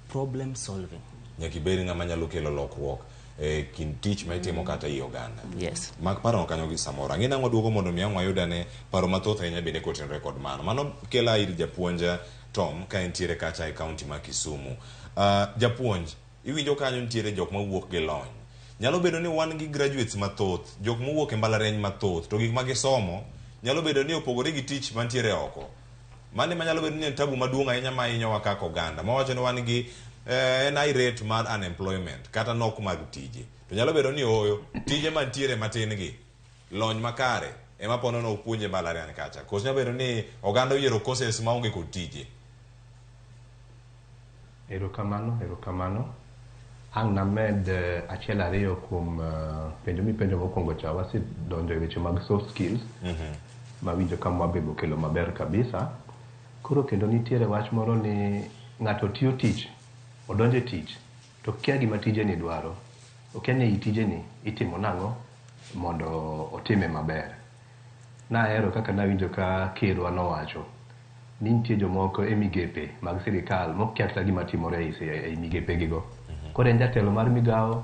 Problem solving. Nyaka ibed ng'ama nyalo kelo lokruok e kind tich ma itimo kata ei oganda. Yes. Mak paro kanyo gi samoro. Ang'e nang'o duogo mondo mi ang' wayud ane paro mathoth ahinya bende kotenore kod mano. Mano kela ir japuonj Tom ka entiere kacha e kaunti ma Kisumu. Japuonj, iwinjo kanyo nitiere jok mawuok gi lony. Nyalo bedo ni wan gi graduates mathoth, jok mowuok e mbalariany mathoth, to gik ma gisomo nyalo bedo ni opogore gi tich mantiere oko. Mano ema nyalo bedo ni en tabu maduong' ahinya ma hinyowa kaka oganda. Mawacho ni wan gi en high rate mar unemployment kata nok mag tije. To nyalo bedo ni ooyo, tije mantiere matin gi, lony makare ema ponono ok puonj e mbalariany kacha. Koso nyalo bedo ni oganda oyiero courses maonge kod tije. Erokamano, erokamano. Ang' named achiel ariyo kuom penjo mipenjo mokwongo cha, wasedonjo e weche mag soft skills mawinjo ka Mwabe okelo maber kabisa. Koro kendo nitiere wach moro ni ng'ato tiyo tich, odonjo e tich, to kia gima tijeni dwaro. Okia ni ei tijeni itimo nang'o mondo otime maber. Nahero kaka nawinjo ka kerwa nowacho ni nitie jomoko e migepe mag sirikal mokia kata gima timore ei migepe gigo. Koro en jatelo mar migawo,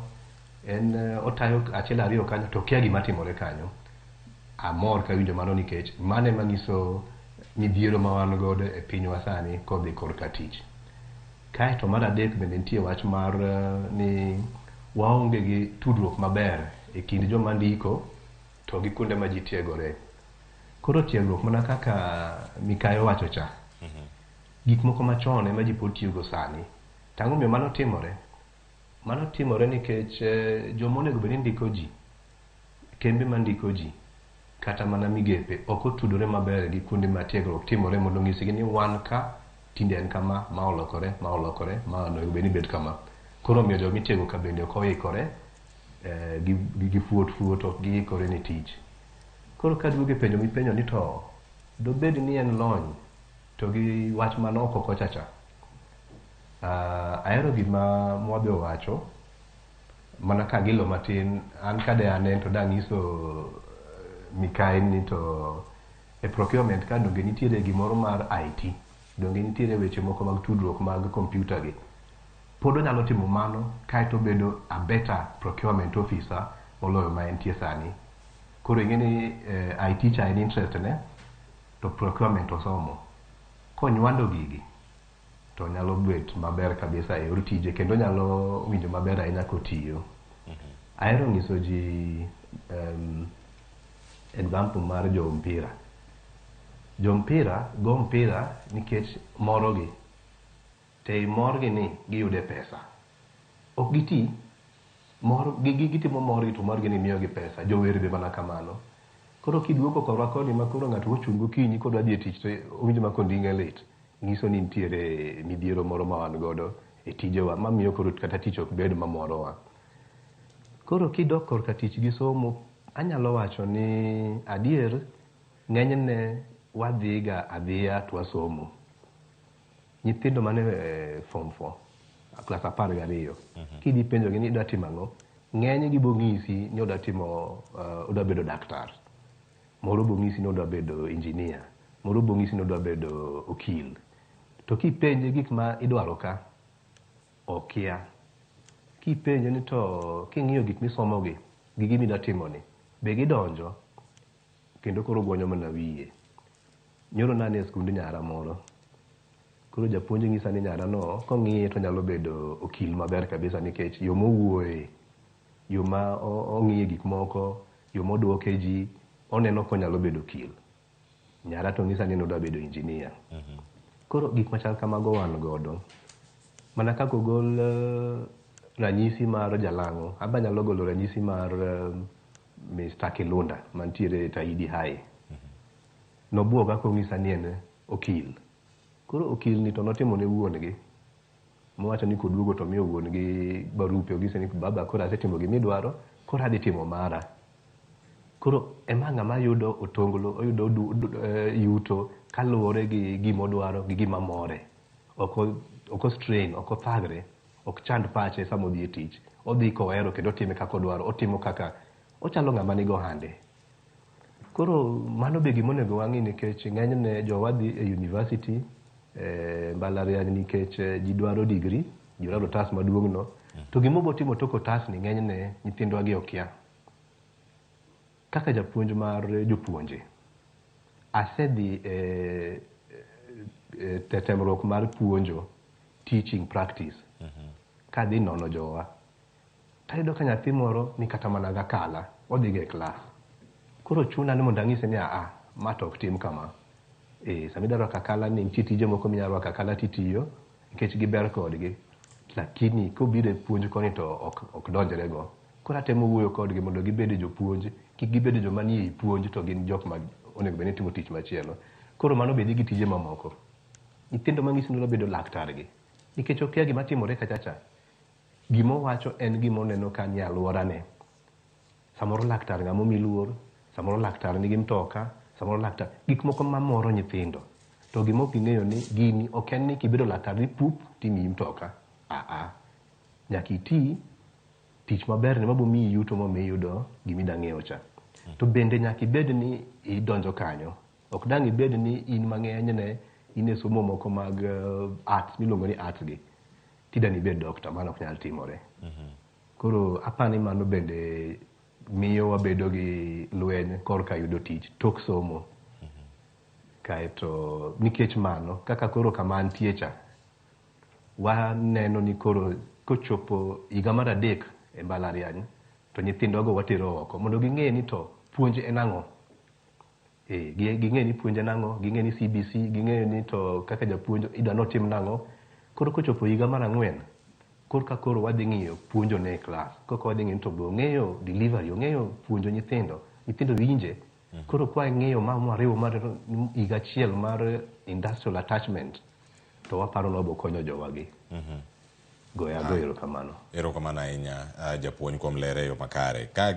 en otayo achiel ariyo kanyo to okia gima timore kanyo. Amor kawinjo mano nikech mano ema nyiso midhiero ma wan godo e pinywa sani kodhi korka tich. Kaeto mar adek bende nitie wach mar ni waonge gi tudruok maber e kind joma ndiko to gi kuonde ma ji tiegore. Koro tiegruok mana kaka Mikayi owacho cha, gik moko machon ema ji pod tiyogo sani. To ang'o momiyo mano timore? Mano timore nikech joma onego bed ni ndiko ji, kembe mandiko ji, kata mana migepe ok otudore maber gi kuonde ma tiegruok timore mondo onyisgi ni wan ka tinde en kama, ma olokore, ma olokore, ma onego bed ni bet kama. Koro omiyo joma itiego ka bende ok oikore, gi fuot fuot ok giikore ne tich. Koro kaduogo e penjo mipenjo ni to dobed ni en lony to gi wach man oko kocha cha. Ahero gima Mwabe owacho mana kagilo matin an kade an en to danyiso Mikayi ni to e procurement ka donge nitiere gimoro mar IT, donge nitiere weche moko mag tudruok mag kompyuta gi. Pod onyalo timo mano kaeto obedo a better procurement officer moloyo ma entie sani. Koro ing'e ni IT cha en interest ne to procurement osomo. Konywando gigi to nyalo bet maber kabisa e yor tije kendo nyalo winjo maber ahinya kotiyo. Ahero nyiso ji example mar jo mpira. Jo mpira go mpira nikech morogi. To ei morgi ni giyude pesa. Ok giti, mor, gitimo morgi to morgi ni miyogi pesa. Jower be mana kamano. Koro kiduoko korwa koni ma koro ng'ato kochung' gokinyi kodwa dhi e tich to owinjo ma konding'e lit. Nyiso ni nitiere midhiero moro ma wan godo e tijewa mamiyo koro kata tich ok bed mamorowa. Koro kidok korka tich gi somo, anyalo wacho ni adier ng'enyne wadhiga adhiya to wasomo. Nyithindo mane form 4, klas 12, kidhi penjogi ni idwa timo ang'o, ng'enygi bo ng'isi ni odwa timo, odwa bedo daktar. Moro bo ng'isi ni odwa bedo engineer. Moro bo ng'isi ni odwa bedo okil. To kipenje gik ma idwaro ka, okia. Kipenje ni to king'iyo gik misomogi gi gima idwa timoni, be gidonjo? Kendo koro ogwonyo mana wiye. Nyoro nane e skund nyara moro. Koro japuonj nyisa ni nyara no kong'iye to onyalo bedo okil maber kabisa nikech yo mowuoye, yo ma ong'iye gik moko, yo moduoke ji, oneno konyalo bedo okil. Nyara to nyisa ni nodwa bedo engineer. Koro gik machal kamago wan godo. Mana kaka ogol ranyisi mar Jalang'o, aba anyalo golo ranyisi mar Mr. Kilunda mantiere Tahidi High. Nobuoga kong'isa ni en okil. Koro okil ni to notimo ne wuon gi. Mowacho ni koduogo to miyo wuon gi barupe onyise ni baba koro asetimo gimidwaro, koro adhi timo mara. Koro ema ng'ama yudo otonglo, oyudo yuto kaluwore gi gimodwaro gi gima more. Ok o strain, ok othagre, ok chand pache sama odhi e tich. Odhi kohero kendo otime kaka odwaro, otimo kaka ochalo ng'ama nigo ohande. Koro mano be gima onego wang'i nikech ng'enyne jowa dhi e university, mbalariany nikech ji dwaro degree. Ji orado otas maduong' no. To gima obotimo tok otas ni ng'enyne nyithindwa gi okia. Kaka japuonj mar jopuonje, asedhi e, e, e temruok mar puonjo teaching practice kadhi nono jowa tayudo ka nyathi moro ni kata mana gakala odhi ga e klas koro chuna ni mondo ang'ise ni aa ma to ok tim kama e, sama idwa rwako akala ni nitie tije moko minyalo rwako akala titiyo nikech giber kodgi lakini kobiro e puonj koni to ok, ok donjre go koro atemo wuoyo kodgi mondo gibed jopuonj kik gibed joma nie i puonj to gin jok ma onego bed ni timo tich machielo koro mano be dhi gi tije mamoko nyithindo mang'isi ni dwa bedo laktar gi nikech okia gima timore kacha cha gimowacho en gima oneno ka nie alworane samoro laktar ng'ama omi luor samoro laktar nigi mtoka samoro laktar gik moko mamoro nyithindo to gima ok ging'eyo ni gini ok en ni kibedo laktar ni pup timiyi mtoka aa nyaka iti tich maber ni mabo miyi yuto mamiyo iyudo gimida ng'iewo cha to bende nyaka ibed ni idonjo kanyo ok dang' ibed ni in mang'eny ne in e somo moko mag arts miluongo ni arts gi tidani ibed doctor mano ok nyal timore koro apani mano bende miyo wabedo gi lweny korka yudo tich tok somo kaeto nikech mano kaka koro kama antie cha waneno ni koro kochopo higa mar adek e mbalariany to nyithindwago watero oko mondo ging'e ni to puonj en ang'o e, ging'e ni puonj en ang'o ging'e ni CBC ging'e ni to kaka japuonj idwa notim nang'o koro kochopo higa mar ang'wen korka koro wadhi ng'iyo puonjo ne e klas koka wadhi ng'iyo ni to be ong'eyo delivery ong'eyo puonjo nyithindo nyithindo winje koro kwa ng'iyo ma mwariwo mar higa achiel mar industrial attachment to waparo ni wabo konyo jowagi goyo ago erokamano Erokamano ahinya japuonj kuom lere e yo makare. Ka